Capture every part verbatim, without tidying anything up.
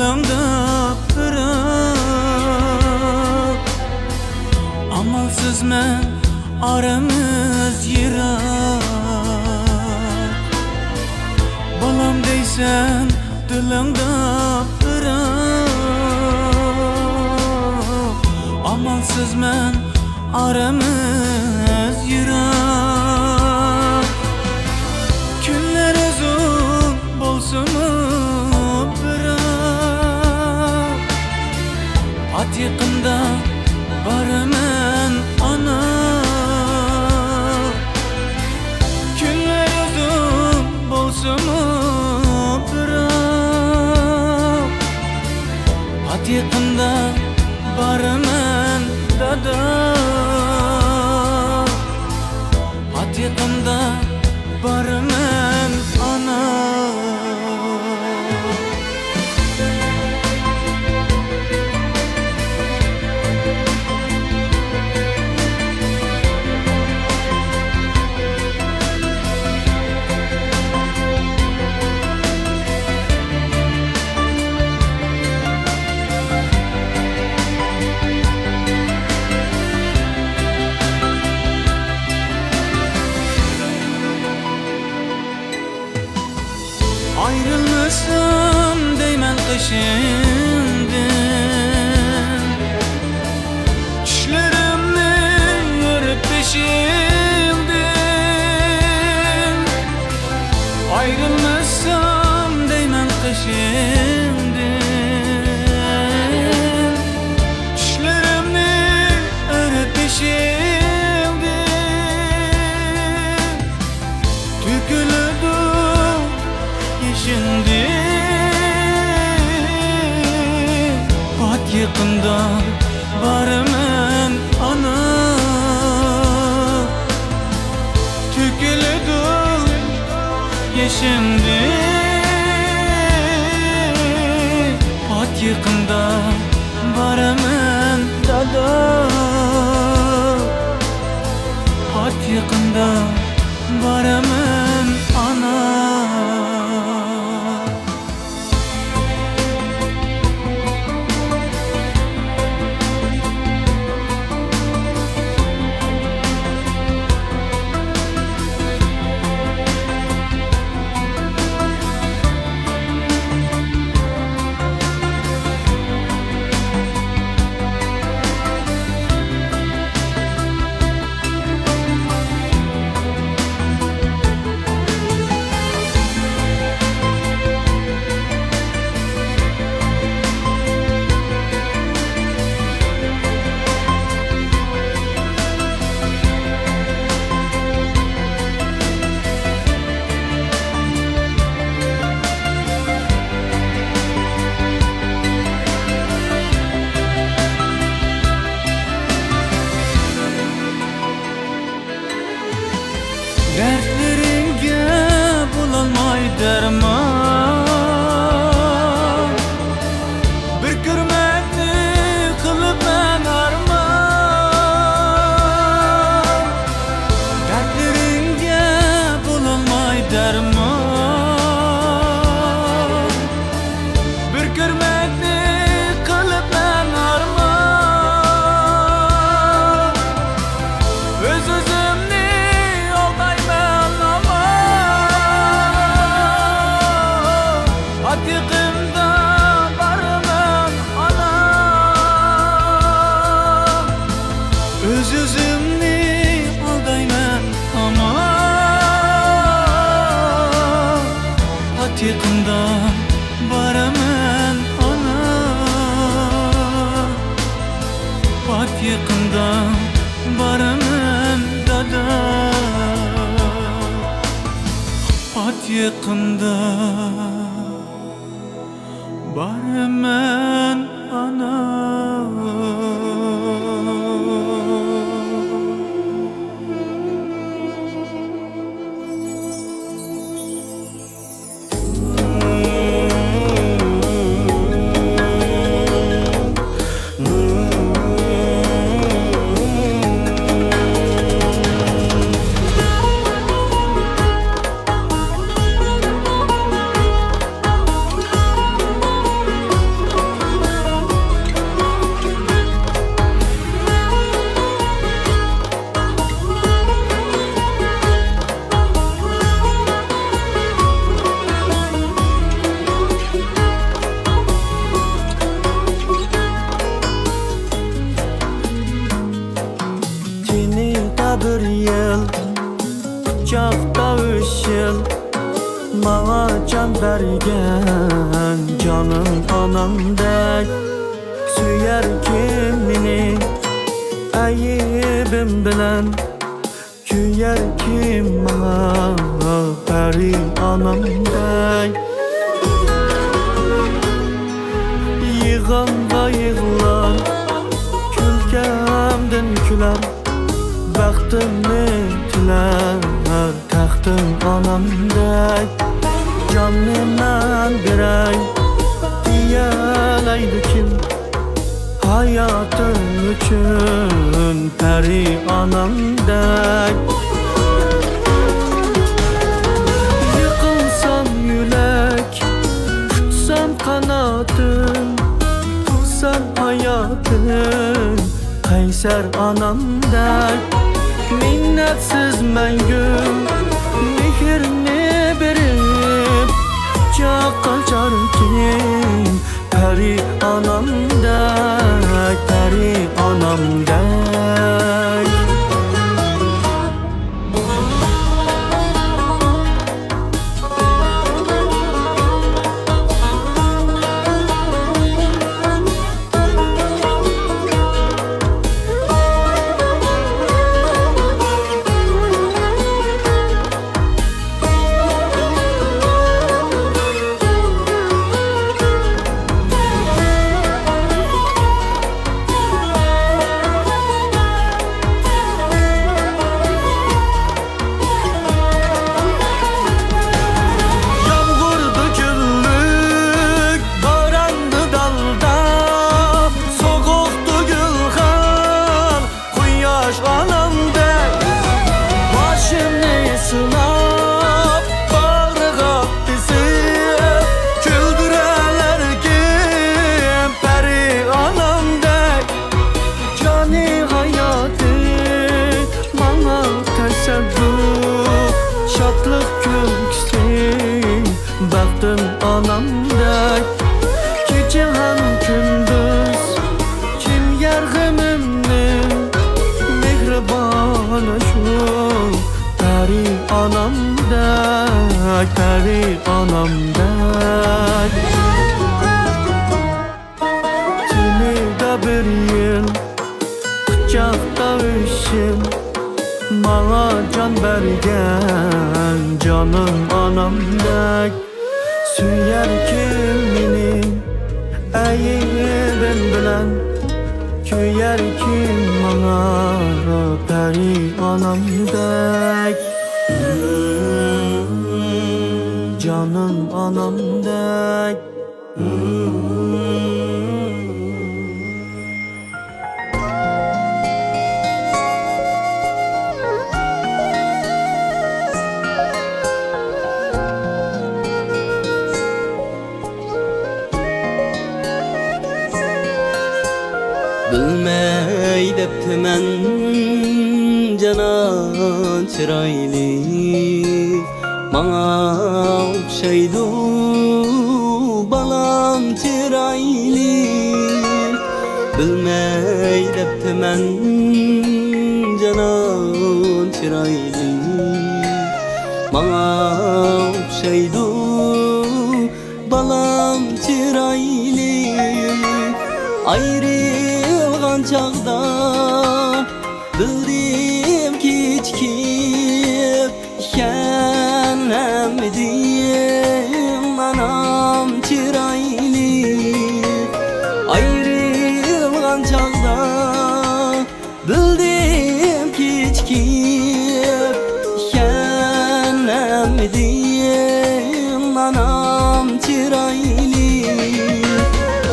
دىلىڭدا پىراق. ئامالسىز مەن ئارىمىز يىراق. بالام دەيسەن دىلىڭدا پىراق. ئامالسىز مەن ئارىمىز يىراق. كۈنلەر ئۇزۇن بولسىمۇ بىراق، پات يېقىندا بارىمەن ئانا. كۈنلەر ئۇزۇن بولسىمۇ بىراق، پات يېقىندا بارىمەن دادا. پات يېقىندا بارىمەن ئانا. ئايرىلمىسام دەيمەن قېشىڭدىن، چۈشلىرىمنى ئۆرۈپ بېشىڭدىن. ئايرىلمىسام دەيمەن قېشىڭدىن، چۈشلىرىمنى ئۆرۈپ بېشىڭدىن. تۆكۈلىدۇ يېشىمدىن. پات يېقىندا بارىمەن ئانا. تۆكۈلىدۇ يېشىمدىن. پات يېقىندا بارىمەن دادا. پات يېقىندا بارىمەن ئانا. دەردلىرىڭگە بولالماي دەرمان، بىر كۆرمەكنى قىلىپ مەن ئارمان. دەردلىرىڭگە بولالماي دەرمان، بىر كۆرمەكنى قىلىپ مەن ئارمان. ئۆز-ئۆزۈمنى ئالدايمەن ئامان. پات يېقىندا بارىمەن ئانا. ئۆز-ئۆزۈمنى ئالدايمەن ئامان. پات يېقىندا بارىمەن ئانا. پات يېقىندا بارىمەن دادا. پات يېقىندا بارىمەن ئانا. قۇچاقتا ئۈچ يىل ماڭا جان بەرگەن جانىم ئانامدەك سۆيەركىم مېنى ئەيىبىم بىلەن. كۆيەركىم ماڭا پەرى ئانامدەك. يىغامغا يىغلار، كۈلكەمدىن كۈلەر، بەختىمنى تىلەر تەختىم ئانامدەك. جاننى مەن بېرەي دېيەلەيدۇ كىم؟ ھاياتىم ئۈچۈن پەرى ئانامدەك. يىقىلسام يۈرەك، ئۇچسام قاناتىم، تۇرسام ھاياتىم قەيسەر ئانامدەك. مىننەتسىز مەڭگۈ مېھرىنى بېرىپ، قۇچاق ئاچاركىن پەرى ئانامدەك، پەرى ئانامدەك. يامغۇردا كۈنلۈك، بوراندا دالدا، سوغۇقتا گۈلخان، قۇياش ئانامدەك باشىمنى سىلاپ، باغرىغا بېسىپ، كۈلدۈرەلەركىن پەرى ئانامدەك. جانى ھاياتى ماڭا تەسەددۇق، شادلىق كۈلكىسى بەختىم ئانامدەك. كېچە ھەم كۈندۈز چىميەر غېمىمنى، مېھرىبان شۇ پەرى ئانامدەك، پەرى ئانامدەك. تېنىدا بىر يىل قۇچاقتا ئۈچ يىل ماڭا جان بەرگەن جانىم ئانامدەك سۆيەركىن مېنى ئەيىبىم بىلەن، كۆيەركىن ماڭا پەرى ئانامدەك، جانىم ئانامدەك. بىلمەي دەپتىمەن جانان چىرايلىق، ماڭا ئوخشايدۇ بالام چىرايلىق. بىلمەي دەپتىمەن جانان چىرايلىق، ماڭا ئوخشايدۇ بالام چىرايلىق. ئايرىلغان چاغدا بىلدىم كېچىكىپ ئىكەن ھەممىدىن ئانام چىرايلىق. ئايرىلغان چاغدا بىلدىم كېچىكىپ ئىكەن ھەممىدىن ئانام چىرايلىق.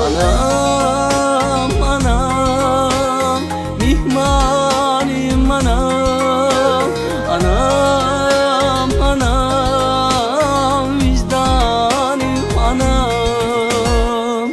ئانام، ئانام، مېھمانىم ئانام، ئانام، ئانام، ۋىجدانىم ئانام.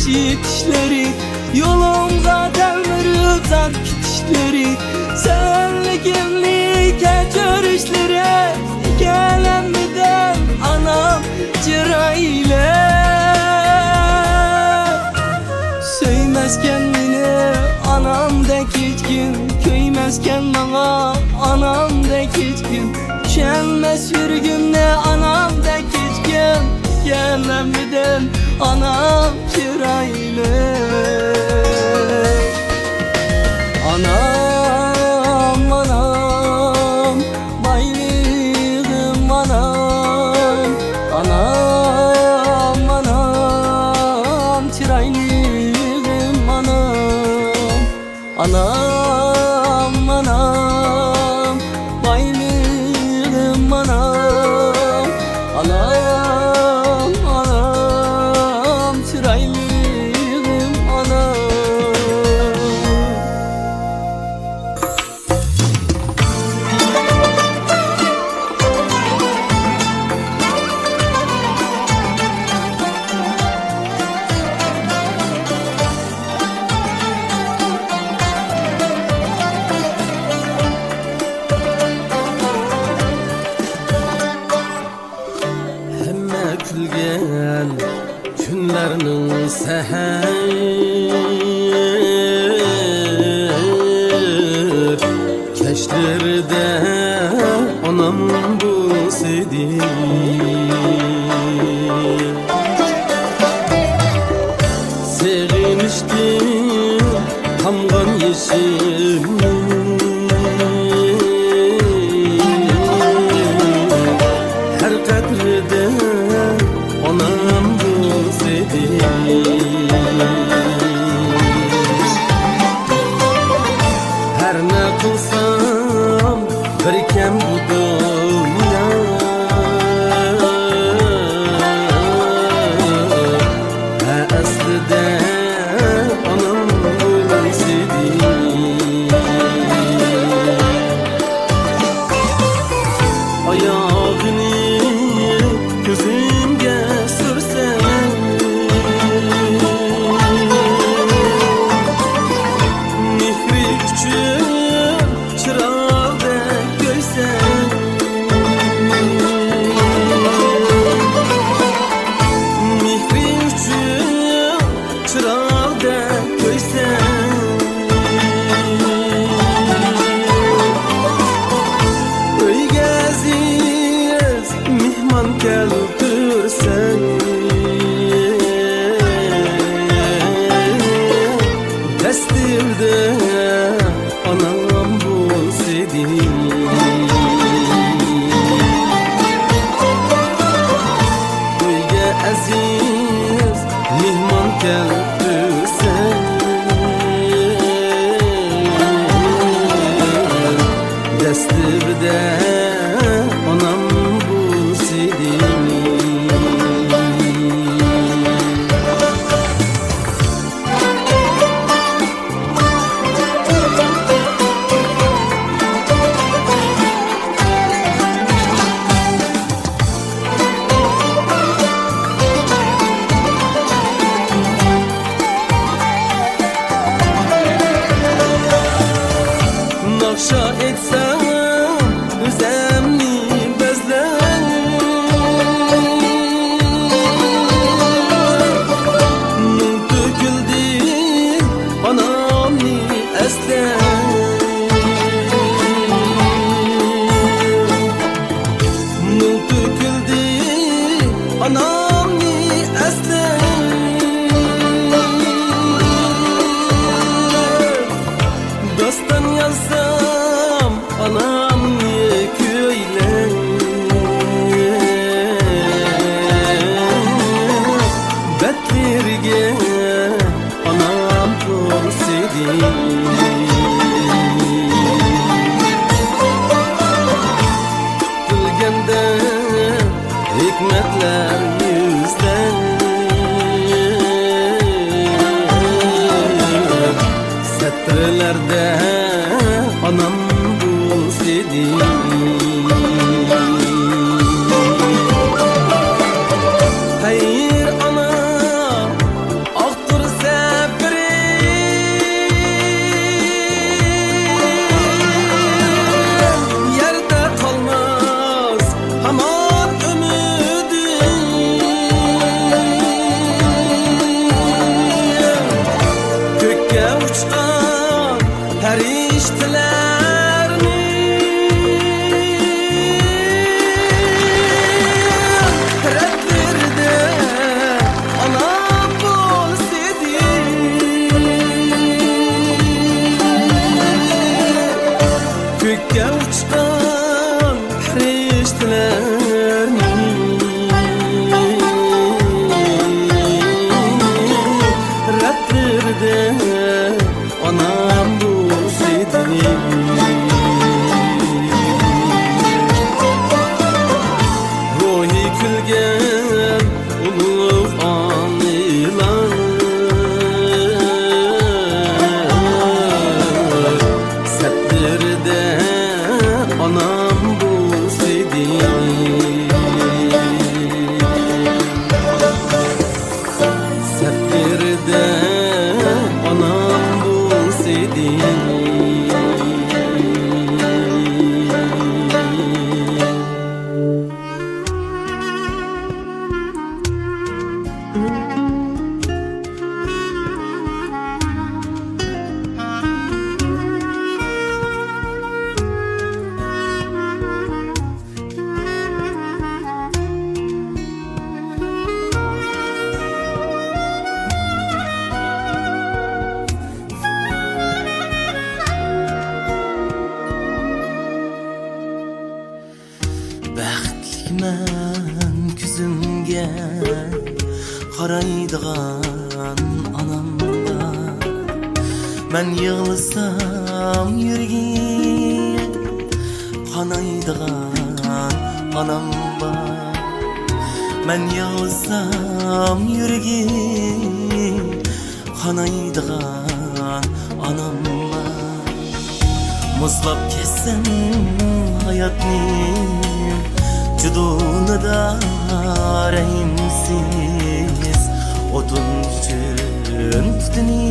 يېتىشلىرى، يولۇمغا تەلمۈرۈپ زار كېتىشلىرى، سەۋەنلىكىمنى كەچۈرۈشلىرى، ئىككىلەنمىدىم ئانام چىرايلىق. سۆيمەسكەن مېنى ئانامدەك ھېچكىم، كۆيمەسكەن ماڭا ئانامدەك ھېچكىم، چۈشەنمەس يۈرىكىمنى ئانامدەك ھېچكىم، ئىككىلەنمىدىم ئانام چىرايلىق. ئانام، ئانام، بايلىقىم ئانام. ئانام، ئانام، چىرايلىقىم ئانام. ئانام، ئانام، بايلىقىم ئانام. ئانام، ئانام، چىرايلىقىم ئانام. ھەممە كۈلگەن كۈنلەرنىڭ سەھەر كەچلىرىدە ئانام بولسىدى. سېغىنىشتىن تامغان يېشىم، ھەر قەترىدە ئانام بولسىدى. ھەر نە قىلسام بىر كەم بۇ دۇنيا، ھە، ئەسلىدە ئانام بولسىدى. ئاياغىنى كۆزۈمگە سۈرسەم، مېھرى ئۈچۈن چىراغدەك كۆيسەم، مېھرى ئۈچۈن چىراغدەك كۆيسەم، ئۆيگە ئەزىز مېھمان كەلتۈرسەم، دەستىمدە ئانام بولسىدى. ئۆيگە ئەزىز مېھمان كەلتۈرسەم، دەستىمدە ئانام بولسىدى. ناخشا ئېيتسام ئۆزۈمنى بەزلەپ، مۇڭ تۆكۈلدى ئانامنى ئەسلەپ. مۇڭ تۆكۈلدى ئانامنى ئەسلەپ. داستان يازسام ئانامنى كۈيلەپ، بەتلىرىگە ئانام تولسىدى. بىلگەندە ھېكمەتلەر يۈزلەپ، سەترلەردە ئانام بولسىدى. خەير ئانا، ئاقتۇر بەختلىكمەن كۆزۈمگە قارايدىغان ئانام بار. مەن يىغلىسام يۈرىكى قانايدىغان ئانام بار. مەن يىغلىسام يۈرىكى قانايدىغان ئانام بار. مۇزلاپ كەتسەم ھاياتنى جۇدۇنىدا رەھىمسىز ئوتۇن ئۈچۈن پۇتىنى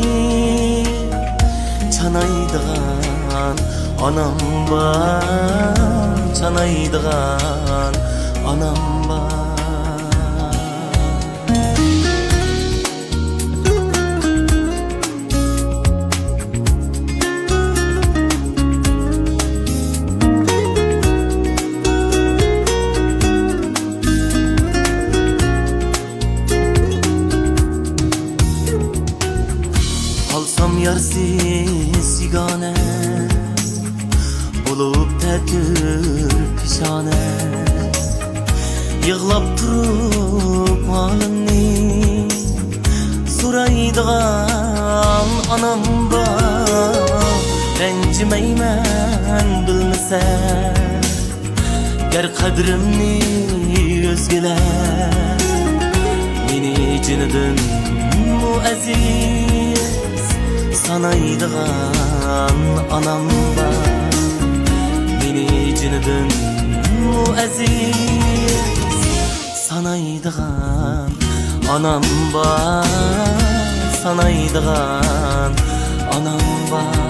چانايدىغان ئانام بار، چانايدىغان ئانام بار. قالسام يارسىز يېگانە، بولۇپ تەتۈر پېشانە. يىغلاپ تۇرۇپ ھالىمنى سورايدىغان ئانام بار. رەنجىمەيمەن بىلمىسە گەر قەدرىمنى ئۆزگىلەر، مېنى جېنىدىنمۇ ئەزىز سانايدىغان ئانام بار. مېنى جېنىدىنمۇ ئەزىز سانايدىغان ئانام بار، سانايدىغان ئانام بار.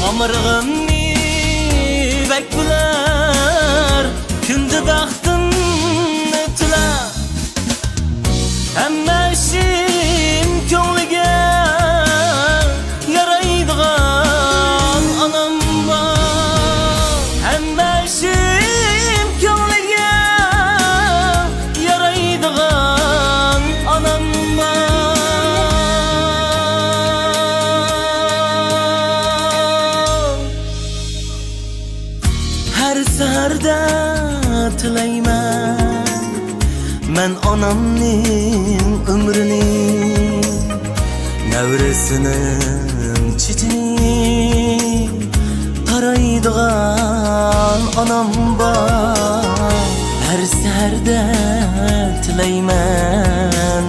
ئامرىغىمنى بەك بىلەر، كۈندە بەختىمنى تىلەر. ھەممە ئىشىم كۆڭلىگە يارايدىغان ئانام بار. ھەممە ئىشىم كۆڭلىگە يارايدىغان ئانام بار. ھەر سەھەردە تىلەيمەن مەن ئانامنىڭ ئۆمرىنى، نەۋرىسىنىڭ چېچىنى تارايدىغان ئانام بار. ھەر سەھەردە تىلەيمەن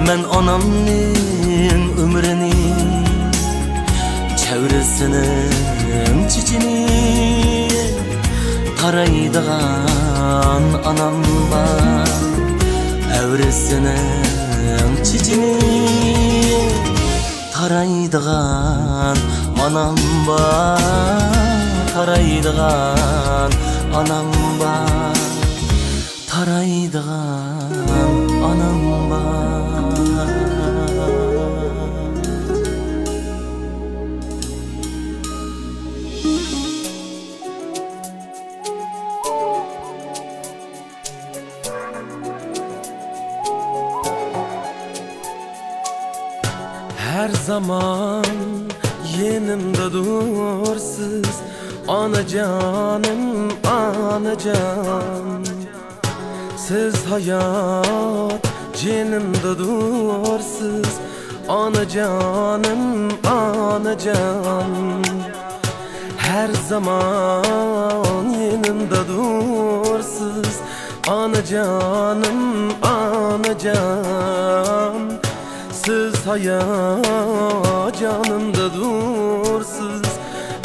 مەن ئانامنىڭ ئۆمرىنى، چەۋرىسىنىڭ چېچىنى تارايدىغان ئانام بار. ئەۋرىسىنىڭ چېچىنى تارايدىغان ئانام بار، تارايدىغان ئانام بار، تارايدىغان ئانام بار. ھەر زامان يېنىمدا تۇرسىز، ئانىجانىم، ئانىجان. سىز ھايات، جېنىمدا تۇرسىز، ئانىجانىم، ئانىجان، ھەر زامان يېنىمدا تۇرسىز. ئانىجانىم، ئانىجان، سىز ھايات جانىمدا تۇرسىز.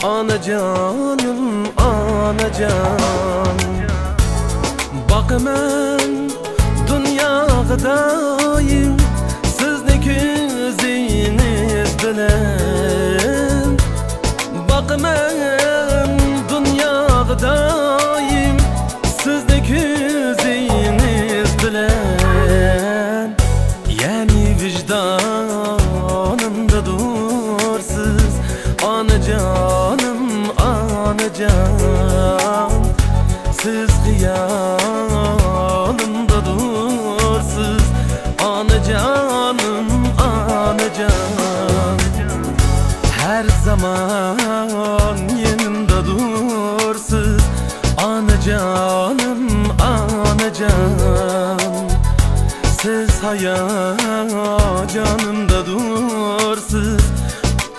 ئانىجانىم، ئانىجان، باقىمەن دۇنياغا دائىم سىزنى كۆزىڭىز بىلەن. باقىمەن دۇنياغا دائىم سىزنى كۆزىڭىز بىلەن. يەنى ۋىجدانىمدا تۇرسىز، ئانىجانىم، ئانىجان. سىز خىيالىمدا تۇرسىز، ئانىجانىم، ئانىجان. ھەر زامان يېنىمدا تۇرسىز، ئانىجانىم، ئانىجان. سىز ھايات جانىمدا تۇرسىز،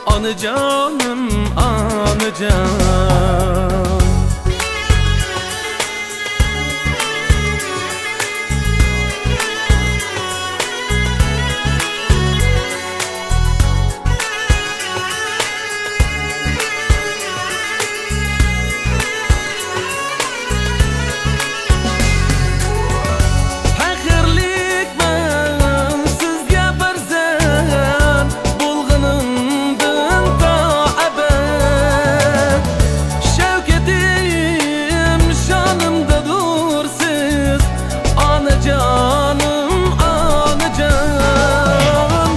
ئانىجانىم، ئانىجان. پەخىرلىكمەن سىزگە پەرزەنت بولغىنىمدىن تا ئەبەد. شەۋكىتىم شانىمدا تۇرسىز، ئانىجانىم، ئانىجان.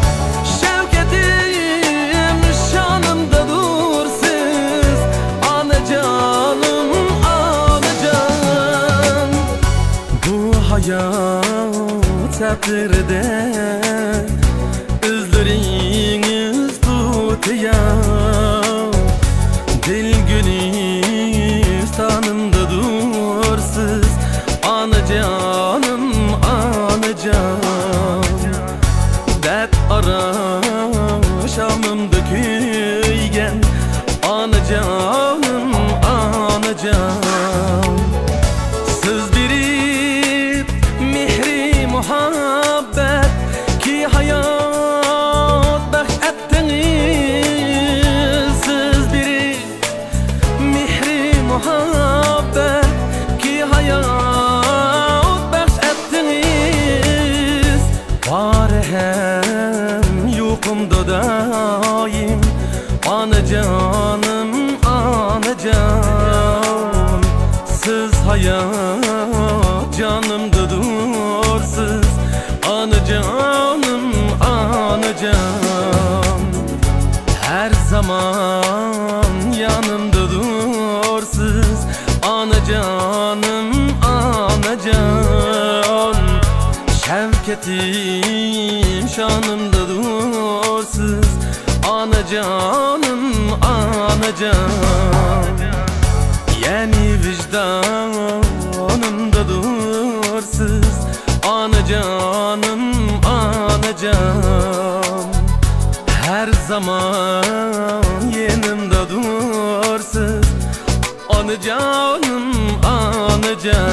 شەۋكىتىم شانىمدا تۇرسىز، ئانىجانىم، ئانىجان. بۇ ھايات سەپىرىدە ئىزلىرىڭىز تۇتىيا، دىل گۈلىستانىمدا تۇرسىز، ئانىجانىم، ئانىجان. دەرد ئارا شامىمدا كۆيگەن، ئانىجانىم، ئانىجان. سىز بېرىپ مېھرى مۇھەببەتكە ھايات بەخش ئەتتىڭىز، سىز بېرىپ مېھرى مۇھەببەتكە ھايات بەخش ئەتتىڭىز. بار ھەم يۇقۇمدا دائىم، ئانىجانىم، ئانىجان. سىز ھايات جانىمدا تۇرسىز، ئانىجانىم، ئانىجان. ھەر زامان يېنىمدا تۇرسىز، ئانىجانىم، ئانىجان. شەۋكىتىم شانىمدا تۇرسىز، ئانىجانىم، ئانىجان. يەنى ۋىجدانىمدا تۇرسىز، ئانىجانىم، ئانىجان. ھەر زامان يېنىمدا تۇرسىز، ئانىجانىم، ئانىجان.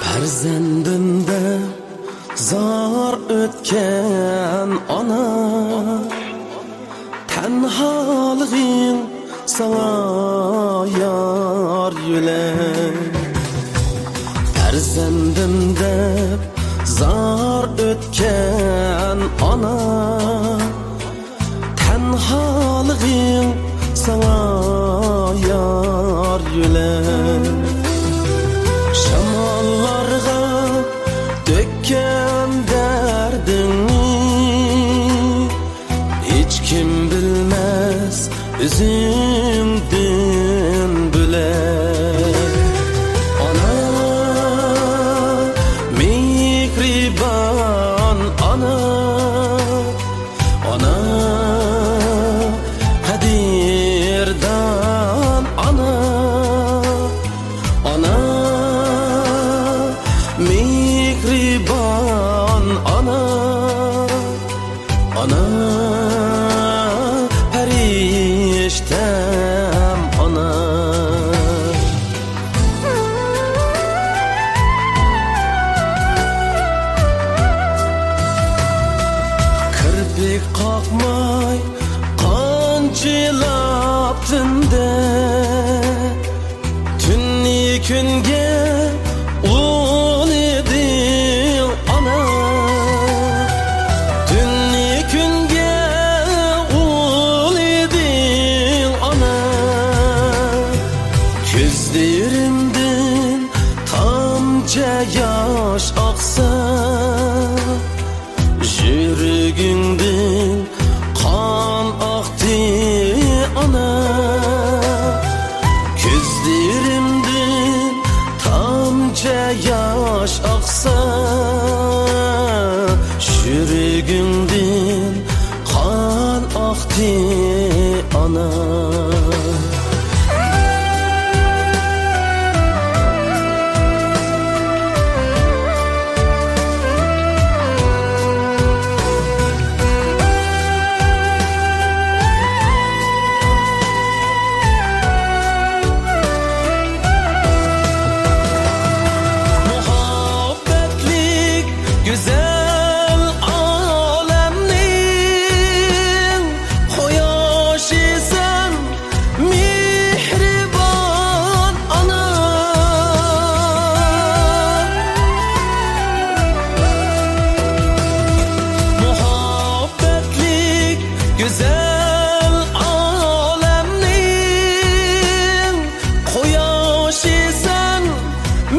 پەرزەندىم دەپ زار ئۆتكەن ئانا، تەنھالىقىڭ ساڭا يار يۆلەك. پەرزەندىم دەپ زار ئۆتكەن ئانا، تەنھالىقىڭ ساڭا يار يۆلەك. ئۆزۈڭدىن بۆلەك. ئانا، مېھرىبان ئانا، ئانا، قەدىردان ئانا، ئانا، مېھرىبان ئانا. ئانا، پەرىشتەم ئانا. كىرپىك قاقماي قانچىلاپ تۈندە، تۈننى كۈنگە ئۇلىدىڭ ئانا، تۈننى كۈنگە ئۇلىدىڭ ئانا. كۆزلىرىمدىن تامچە ياش ئاقسا، يۈرىكىڭدىن قان ئاقتى ئانا. كۆزلىرىمدىن تامچە ياش ئاقسا، يۈرىكىڭدىن قان ئاقتى ئانا. مۇھەببەتلىك گۈزەل ئالەمنىڭ قۇياشىسەن، مېھرىبان ئانا. مۇھەببەتلىك گۈزەل ئالەمنىڭ قۇياشىسەن،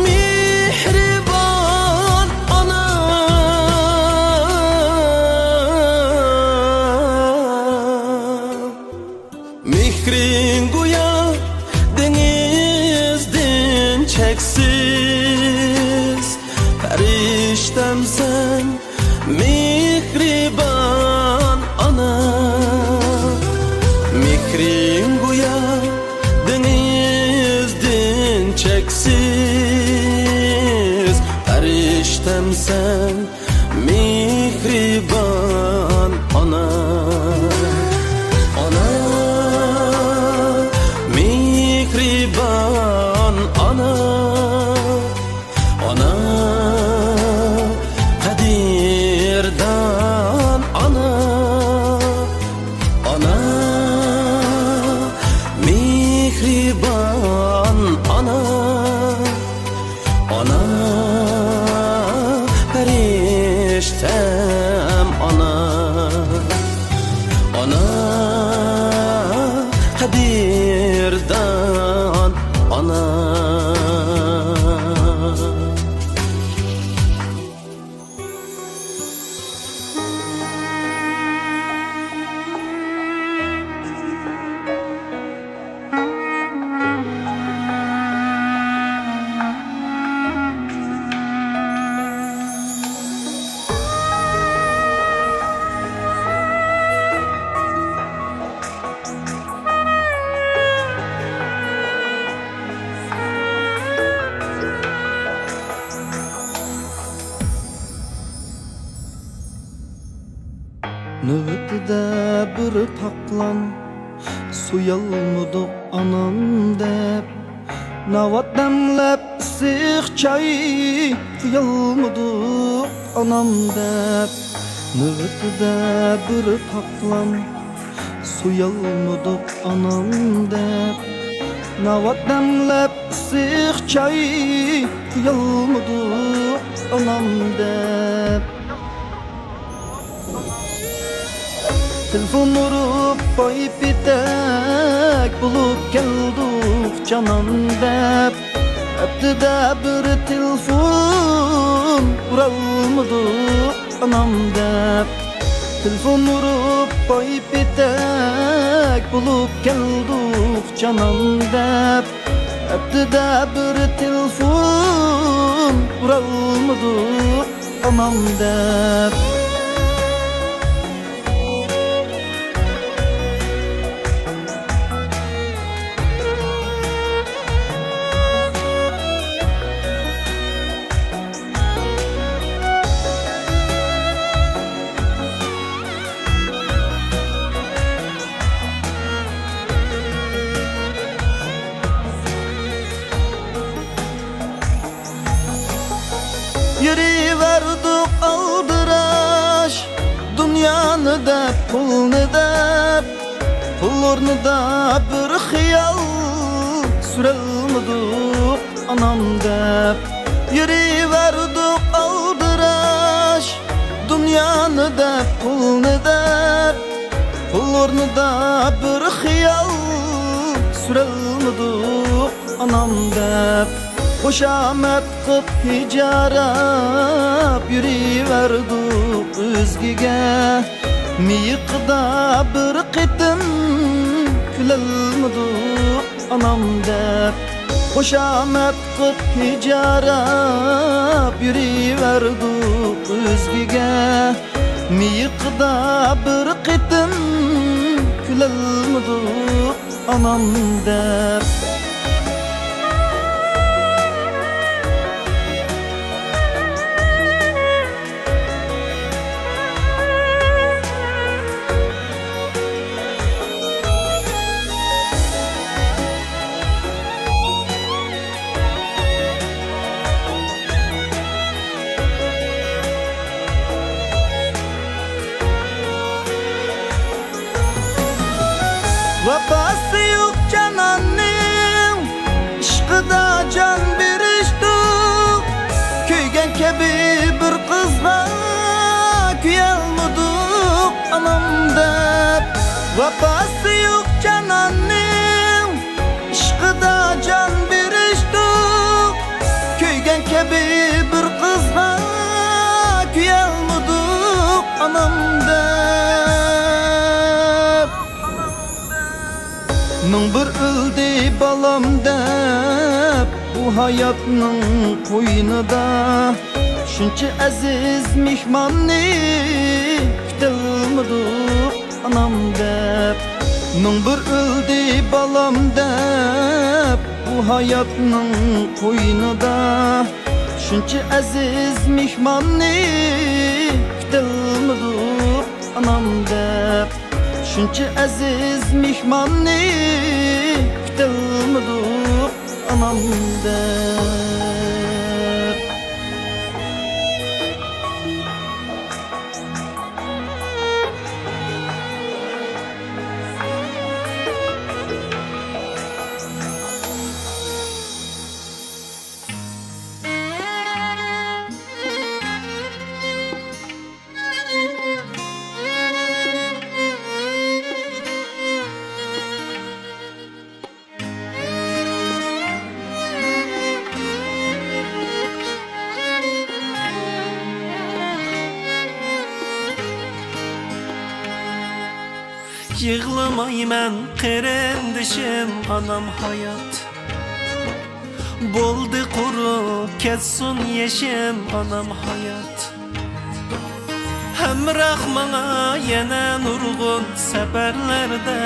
مېھرىبان ئانا. مېھرىڭ گويا دېڭىزدىن چەكسىز، پەرىشتەمسەن، مېھرىبان ئانا. مېھرىڭ گويا دېڭىزدىن چەكسىز، پەرىشتەمسەن، مېھرىبان ئانا. ئانا، مېھرىبان ئانا. ئانا، قەدىردان ئانا. ئانا، مېھرىبان ئانا. ئانا، پەرىشتەم ئانا. ئانا، قەدىردان ئانا. نۆۋىتىدە بىر پاقلان سۇيالمىدۇق ئانام دەپ، ناۋات دەملەپ ئىسسىق چاي قۇيالمىدۇق ئانام دەپ. نۆۋىتىدە بىر پاقلان سۇيالمىدۇق ئانام دەپ، ناۋات دەملەپ ئىسسىق چاي قۇيالمىدۇق ئانام دەپ. تېلېفون ئۇرۇپ، پاي پېتەك بولۇپ كەلدۇق جانان دەپ. ھەپتىدە بىر تېلېفون ئۇرالمىدۇق ئانام دەپ. تېلېفون ئۇرۇپ، پاي پېتەك بولۇپ كەلدۇق جانان دەپ، ھەپتىدە بىر تېلېفون ئۇرالمىدۇق ئانام دەپ. يۈرۈۋەردۇق ئالدىراش، دۇنيانى دەپ، پۇلنى دەپ، پۇل ئورنىدا بىر خىيال سۈرەلمىدۇق ئانام دەپ. يۈرۈۋەردۇق ئالدىراش، دۇنيانى دەپ، پۇلنى دەپ، پۇل ئورنىدا بىر خىيال سۈرەلمىدۇق ئانام دەپ. خۇشامەت قىپ ھىجاراپ يۈرۈۋەردۇق ئۆزگىگە، مىيىقىدا بىر قېتىم كۈلەلمىدۇق ئانام دەپ. خۇشامەت قىپ ھىجاراپ يۈرۈۋەردۇق ئۆزگىگە، مىيىقىدا بىر قېتىم كۈلەلمىدۇق ئانام دەپ. ۋاپاسى يوق جاناننىڭ، ئىشقىدا جان بېرىشتۇق. كۆيگەن كەبى بىر قىزغا كۆيەلمىدۇق ئانام دەپ. ۋاپاسى يوق جاناننىڭ، ئىشقىدا جان بېرىشتۇق. كۆيگەن كەبى بىر قىزغا كۆيەلمىدۇق ئانام دەپ. مىڭ بىر ئۆلدى بالام دەپ، بۇ ھاياتنىڭ قوينىدا. شۇنچە ئەزىز مېھماننى كۈتەلمىدۇق ئانام دەپ. مىڭ بىر ئۆلدى بالام دەپ، بۇ ھاياتنىڭ قوينىدا. شۇنچە ئەزىز مېھماننى كۈتەلمىدۇق ئانام دەپ. شۇنچە ئەزىز مېھماننى كۈتەلمىدۇق ئانام دەپ. يىغلىمايمەن قېرىندىشىم، ئانام ھايات. بولدى قۇرۇپ كەتسۇن يېشىم، ئانام ھايات. ھەمراھ ماڭا يەنە نۇرغۇن سەپەرلەردە،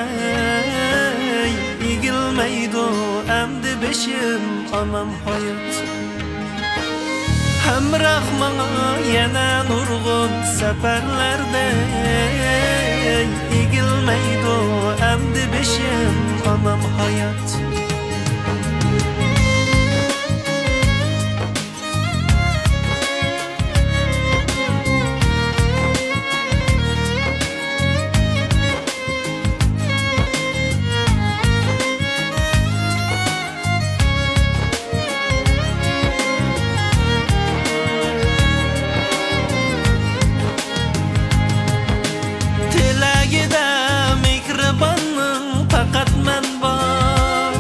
ئېگىلمەيدۇ ئەمدى بېشىم، ئانام ھايات. ھەمراھ ماڭا يەنە نۇرغۇن سەپەرلەردە، ئېگىلمەيدۇ ئەمدى بېشىم، ئانام ھايات. تىلەگىدە مېھرىباننىڭ پەقەت مەن بار.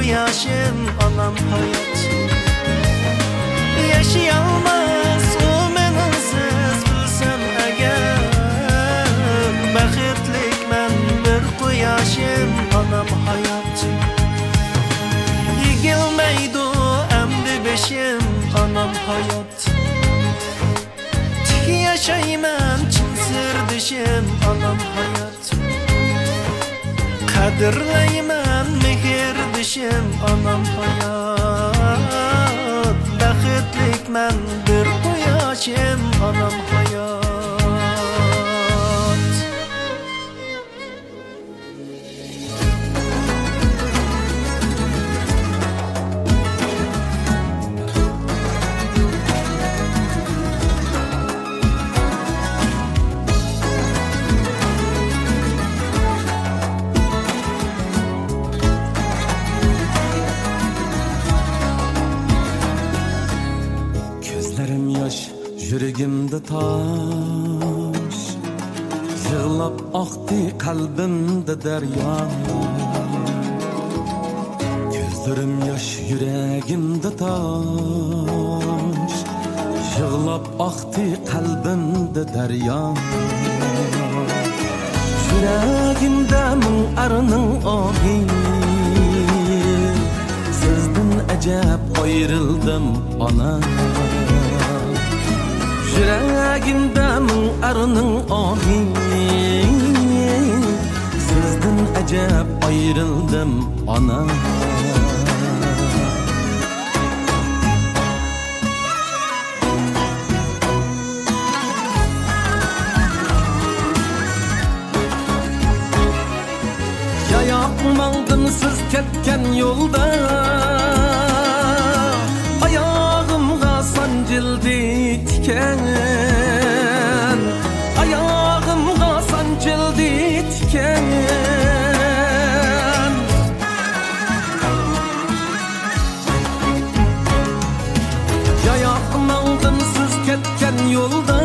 ياشىم، ئانام ھايات. ياشىيالماس ئۇ مېنىڭسىز، بىلسەم ئەگەر. بەختلىكمەن بىر قۇياشىم، ئانام ھايات. ئېگىلمەيدۇ ئەمدى بېشىم، ئانام ھايات. تىك ياشايمەن چىن سىردىشىم، ئانام ھايات. قەدىرلەيمەن مېھىردىشىم، ئانام ھايات. بەختلىكمەن بىر قۇياشىم، ئانام ھايات. كۆزلىرىم ياش، يۈرىكىمدە تاش، يىغلاپ ئاقتى قەلبىمدە دەريا. كۆزلىرىم ياش، يۈرەگىمدە تاش، يىغلاپ ئاقتى قەلبىمدە دەريا. يۈرەگىمدە مىڭ ئەرنىڭ ئاھى، سىزدىن ئەجەب ئايرىلدىم، ئانا. يۈرەگىمدە مىڭ ئەرنىڭ ئاھى، سىزدىن ئەجەب ئايرىلدىم، ئانا. ياياق ماڭدىم سىز كەتكەن يولدا، ئاياغىمغا سانجىلدى تىكەن، ئاياغىمغا سانجىلدى تىكەن. ياياق ماڭدىم سىز كەتكەن يولدا،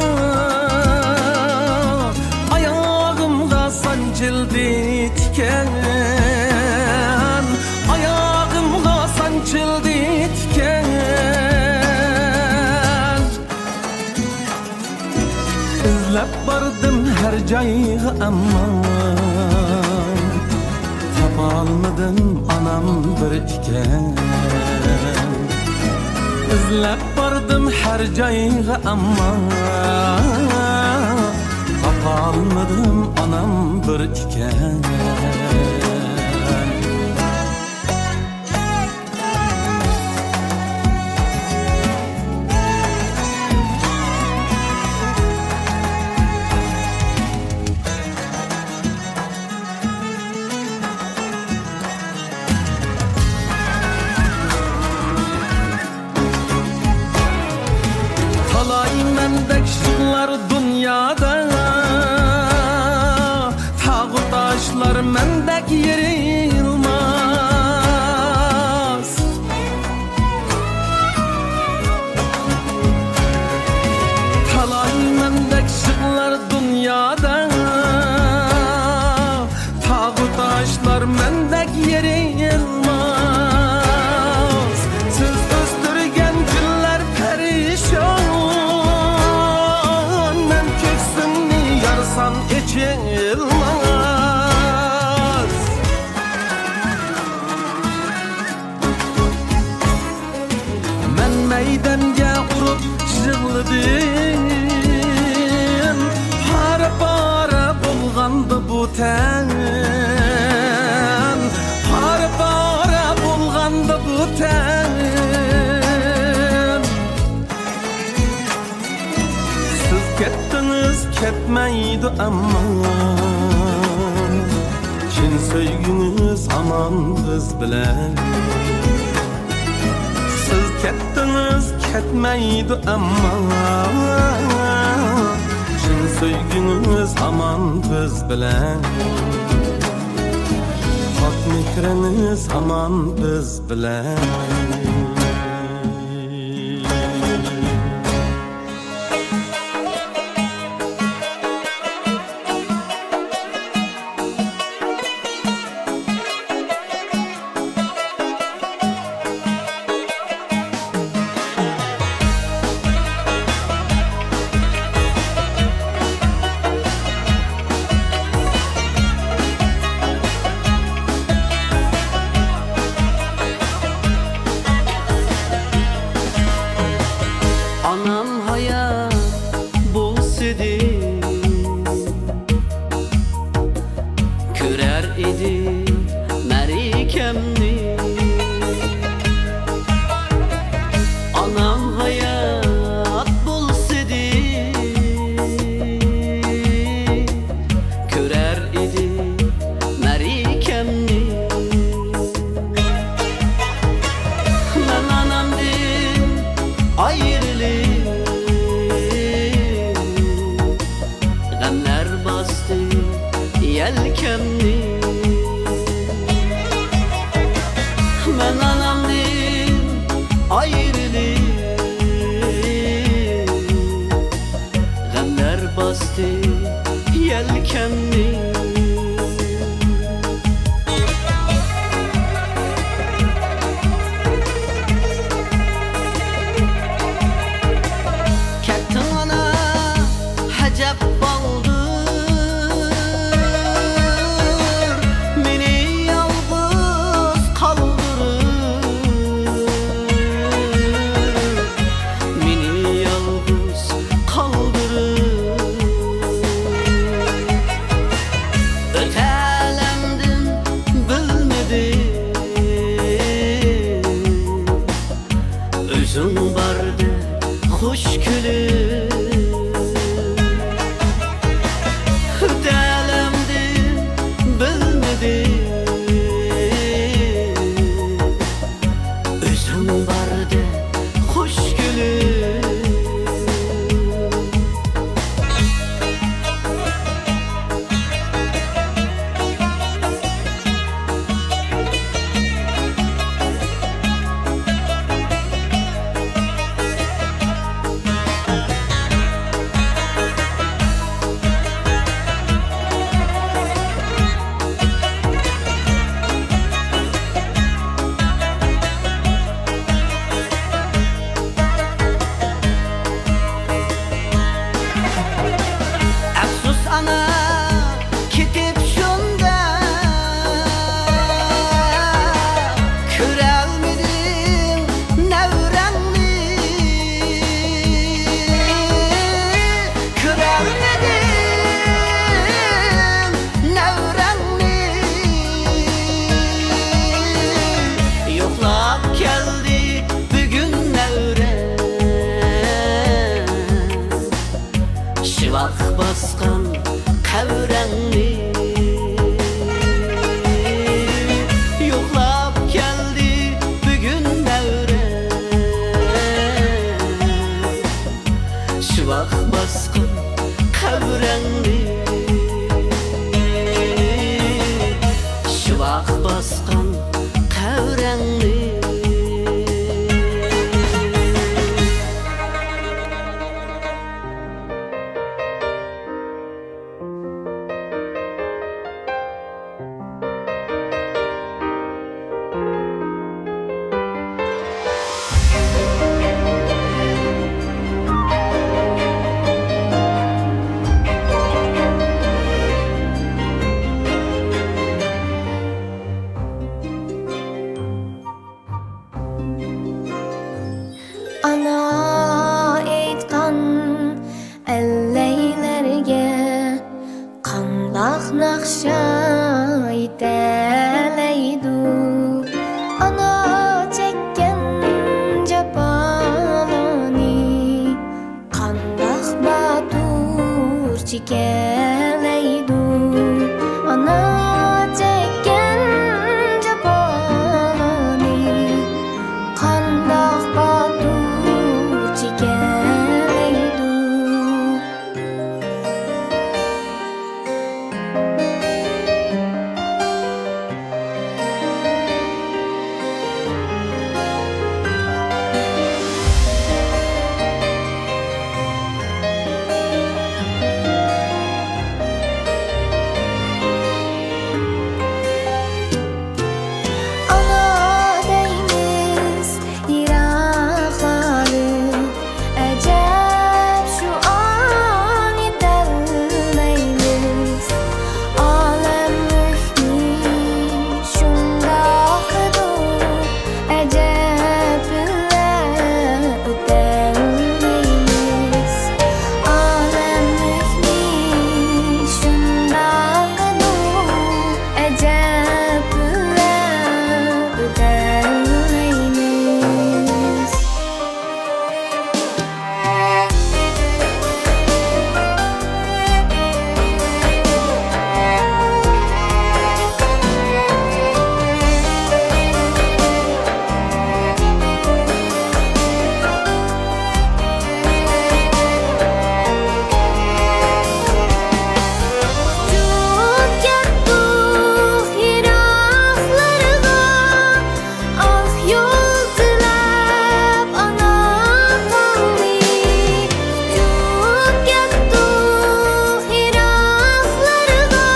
ئاياغىمغا سانجىلدى تىكەن، ئاياغىمغا سانجىلدى تىكەن. ئىزلەپ باردىم ھەر جايغا، ئەمما تاپالمىدىم ئانام بىر ئىكەن. ئىزلەپ باردىم ھەر جايغا، ئەمما تاپالمىدىم ئانام بىر ئىكەن. تالاي مەندەك يىغلار دۇنيادا، تاغۇ تاشلار مەندەك يېرىلماس. تالاي مەندەك يىغلار دۇنيادا، تاغۇ تاشلار مەندەك يېرىلماس. سىز ئۆستۈرگەن گۈللەر پەرىشان، مەن كۆكسۈمنى يارسام ئېچىلماس. مەن مەيدەمگە ئۇرۇپ يىغلىدىم، پارە-پارە بولغاندا بۇ تەن، پارە-پارە بولغاندا بۇ تەن. سىز كەتتىڭىز، كەتمەيدۇ ئەمما، چىن سۆيگۈڭىز ھامان بىز بىلەن. سىز كەتتىڭىز، كەتمەيدۇ ئەمما، چىن سۆيگۈڭىز ھامان بىز بىلەن. پاك مېھرىڭىز ھامان بىز بىلەن. باغ باسقان قەۋرەڭنى. ئانا ئېيتقان ئەللەيلەرگە قانداق ناخشا يېتەلەيدۇ؟ ئانا چەككەن جاپالارنى قانداق باتۇر چېكەلەيدۇ؟ ئانا چەككەن جاپالارنى قانداق باتۇر چېكەلەيدۇ؟ ئانا دەيمىز يىراقلارنى، ئەجەب شۇ ئان يېتەلمەيمىز. ئالەم ھۆكمى شۇنداقدۇر، ئەجەب بىللە ئۆتەلمەيمىز. ئالەم ھۆكمى شۇنداقدۇر، ئەجەب بىللە ئۆتەلمەيمىز. ئۇچۇپ كەتتۇق يىراقلارغا، ئاق يول تىلەپ ئانا قەلبى. ئۇچۇپ كەتتۇق يىراقلارغا،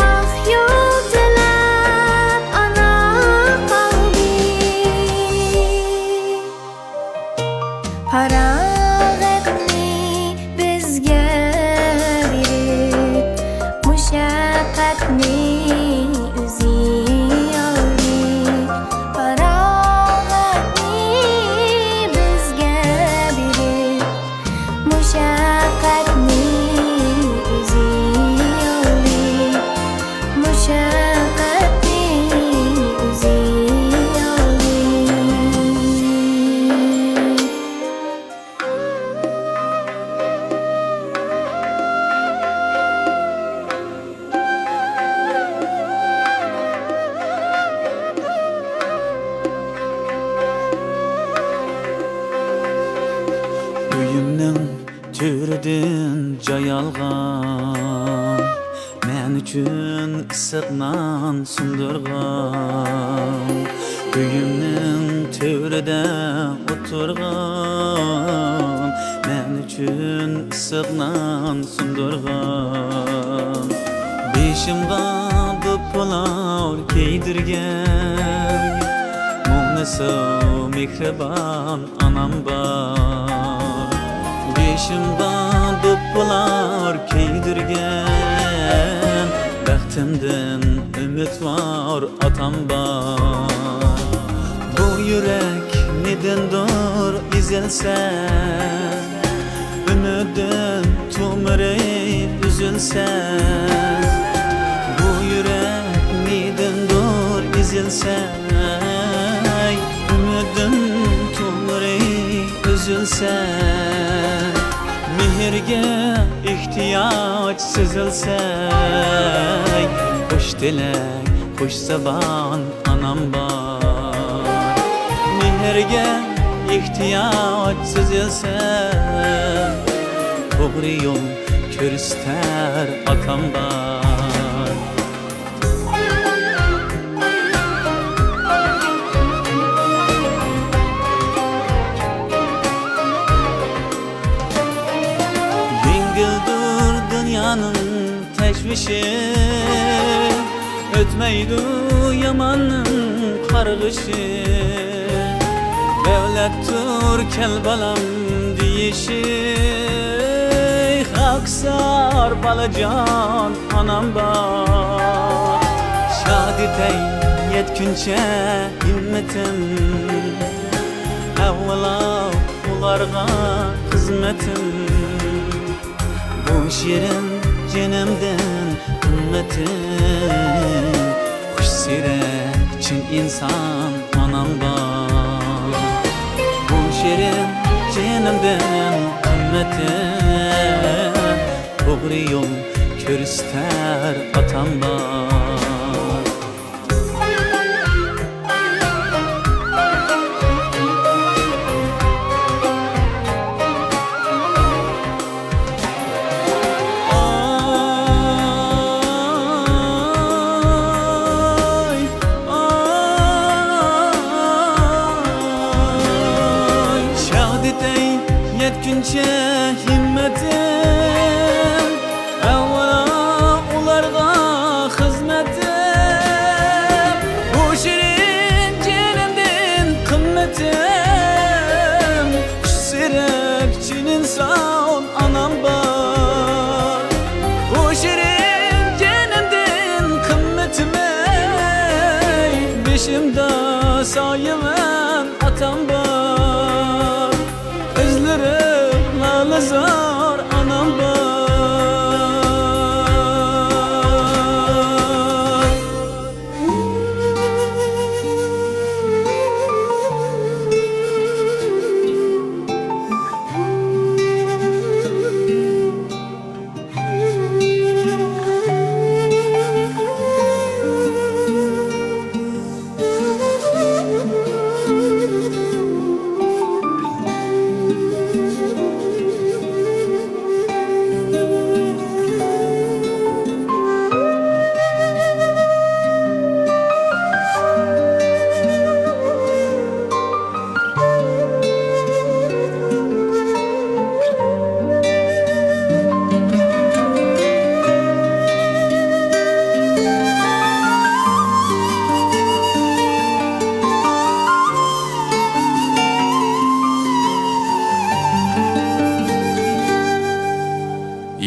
ئاق يول تىلەپ ئانا قەلبى. پاراغەتنى بىزگە بېرىپ، مۇشەققەتنى ئۆزى ئالدى. پاراغەتنى بىزگە بېرىپ، مۇشەققەتنى ئۆزى ئالدى. مۇشەققەتنى ئۆزى ئالدى. ئۆيۈمنىڭ تۆرىدىن جاي ئالغان، مەن ئۈچۈن ئىسسىق نان سۇندۇرغان. ئۆيۈمنىڭ تۆرىدە ئولتۇرغان، مەن ئۈچۈن ئىسسىق نان سۇندۇرغان. بېشىمغا دوپپىلار كىيدۈرگەن، مۇڭلىسا مېھرىبان ئانام بار. بېشىمغا دوپپىلار كىيدۈرگەن، بەختىمدىن ئۈمىدۋار ئاتام بار. بۇ يۈرەك نېدىندۇر ئېزىلسە، ئۈمىدىم تومۇرى ئۈزۈلسە، بۇ يۈرەك نېدىندۇر ئېزىلسە، ئۈمىدىم تومۇرى ئۈزۈلسە، مېھىرگە ئېھتىياج سېزىلسە، خۇش تىلەك، خۇش زۇبان ئانام بار. مېھىرگە ئېھتىياج سېزىلسە، توغرا يول كۆرسىتەر ئاتام بار. ئىشى، ئۆتمەيدۇ ياماننىڭ قارغىشى. دەۋلەتتۇر كەل بالام دېيىشى، خاكسار بالىجان ئانام بار. شاد ئېتەي يەتكۈنچە ھىممىتىم، ئەۋۋاللا ئۇلارغا خىزمىتىم. بۇ شېرىن جېنىمدىن قىممىتىم، خۇش سىيرەك چىن ئىنسان ئانام بار. بۇ شېرىن جېنىمدىن قىممىتىم، توغرا يول كۆرسىتەر ئاتام بار. ئاي، ئاي، شاد ئېتەي يەتكۈنچە ھىممىتىم، ئەۋۋاللا ئۇلارغا خىزمىتىم، بۇ شېرىن جېنىمدىن قىممىتىم، خۇش سىيرەك چىن ئىنسان ئانام بار. بۇ شېرىن جېنىمدىن قىممىتىم، ئەي، بېشىمدا سايىۋەن ئاتام بار. ئىزلىرىم لالىزار ئانام بار.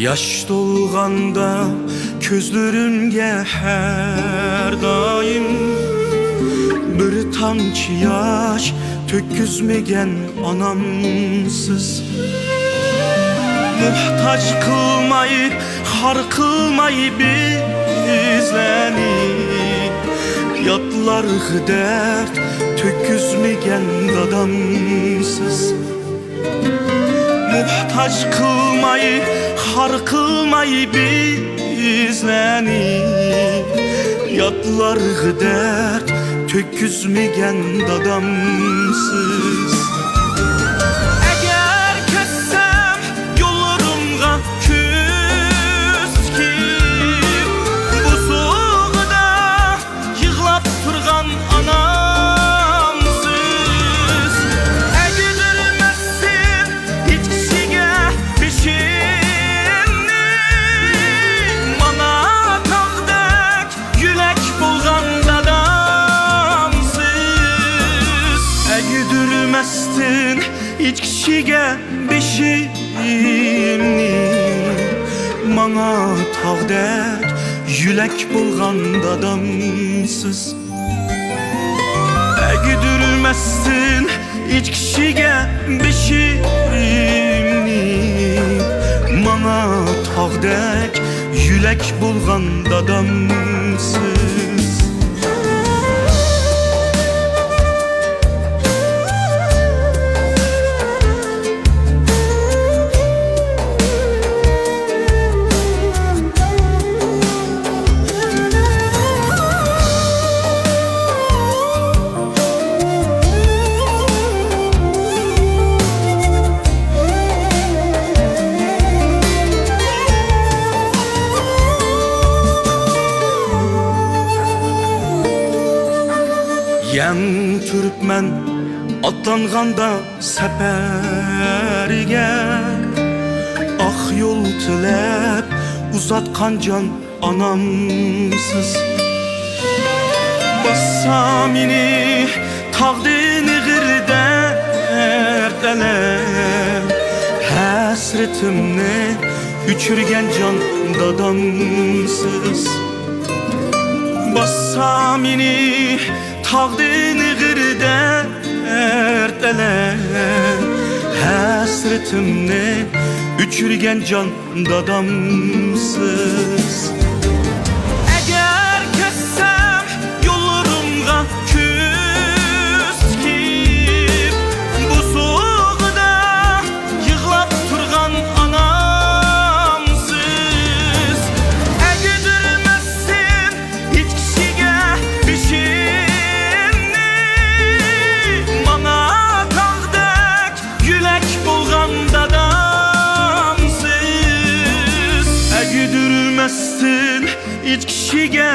ياش تولغاندا كۆزلىرىمگە ھەر دائىم بىر تامچە ياش تۆككۈزمىگەن ئانامسىز. موھتاج قىلماي، خار قىلماي بىزلەرنى، ياتلارغا دەرد تۆككۈزمىگەن دادامسىز. موھتاج قىلماي، خار قىلماي بىزلەرنى، ياتلارغا دەرد تۆككۈزمىگەن دادامسىز. ئەگەر كەتسەم يوللىرىمغا كۈز تىكىپ، بوسۇغىدا يىغلاپ تۇرغان ئانامسىز. ئەگدۈرمەستىن ھېچ كىشىگە بېشىمنى، ماڭا تاغدەك يۆلەك بولغان دادامسىز. ئەگدۈرمەستىن ھېچ كىشىگە بېشىمنى، ماڭا تاغدەك يۆلەك بولغان دادامسىز. ئەگدۈرمەستىن ھېچ كىشىگە بېشىمنى، ماڭا تاغدەك يۆلەك بولغان دادامسىز. يەڭ تۈركمەن ئاتلانغاندا سەپەرگە، ئاق يول تىلەپ ئۇزاتقان جان ئانامسىز. باسسا مېنى تاغدىن ئېغىر دەرد ئەلەم، ھەسرىتىمنى ئۆچۈرگەن جان دادامسىز. باسسا مېنى تاغدىن ئېغىر دەرد ئەلەم، ھەسرىتىمنى ئۆچۈرگەن جان دادامسىز. ئەگەر كەتسەم يوللىرىمغا كۆز تىكىپ، بوسۇغىدا يىغلاپ تۇرغان ئانامسىز. ئەگدۈرمەستىن ھېچ كىشىگە بېشىمنى، ماڭا تاغدەك يۆلەك بولغان دادامسىز. ئەگدۈرمەستىن ھېچ كىشىگە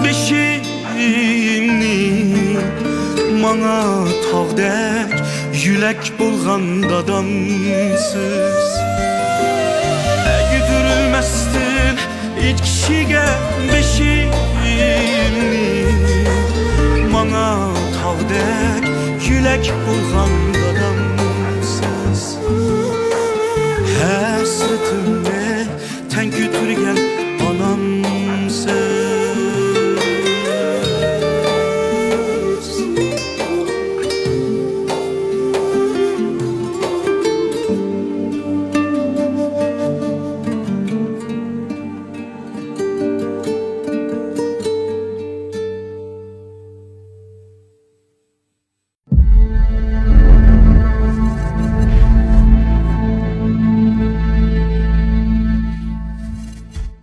بېشىمنى، ماڭا تاغدەك يۆلەك بولغان دادامسىز. ئەگدۈرمەستىن ھېچ كىشىگە بېشىمنى، ماڭا تاغدەك يۆلەك بولغان